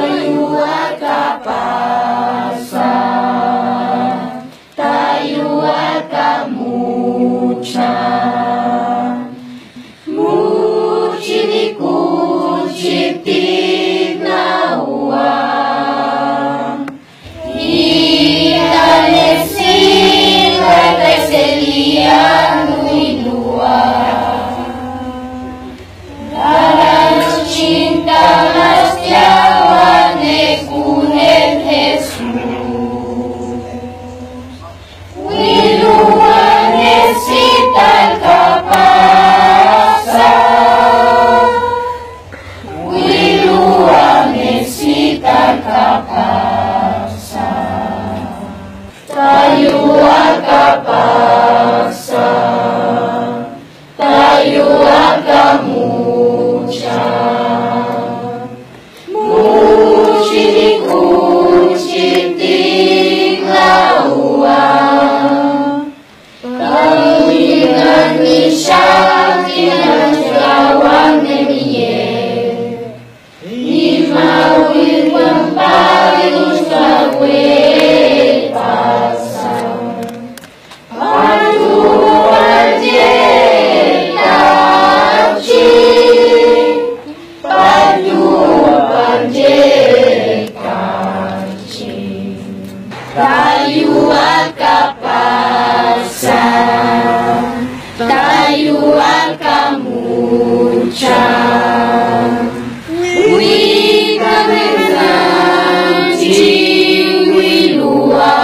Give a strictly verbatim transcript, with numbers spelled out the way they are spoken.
Tayuwaka pasa, tayuwaka mucha, muchini kuchi tiknawa. Itanesika kaiselian nuilua. Daran chinta mas tiawan ne kunen Jesús. Wilua nesita kapasa. Wilua nesita kapasa. Tayuwaka pasa, tayuwaka mucha, muchini kuchi tiknawa. Kawinani shakti nanchawan nemiye. Ima wilwan payushka wepasa. Payu panjetachi, payu panjetachi. Tayuwaka pasa, tayuwaka mucha. Wika menanchi wilua.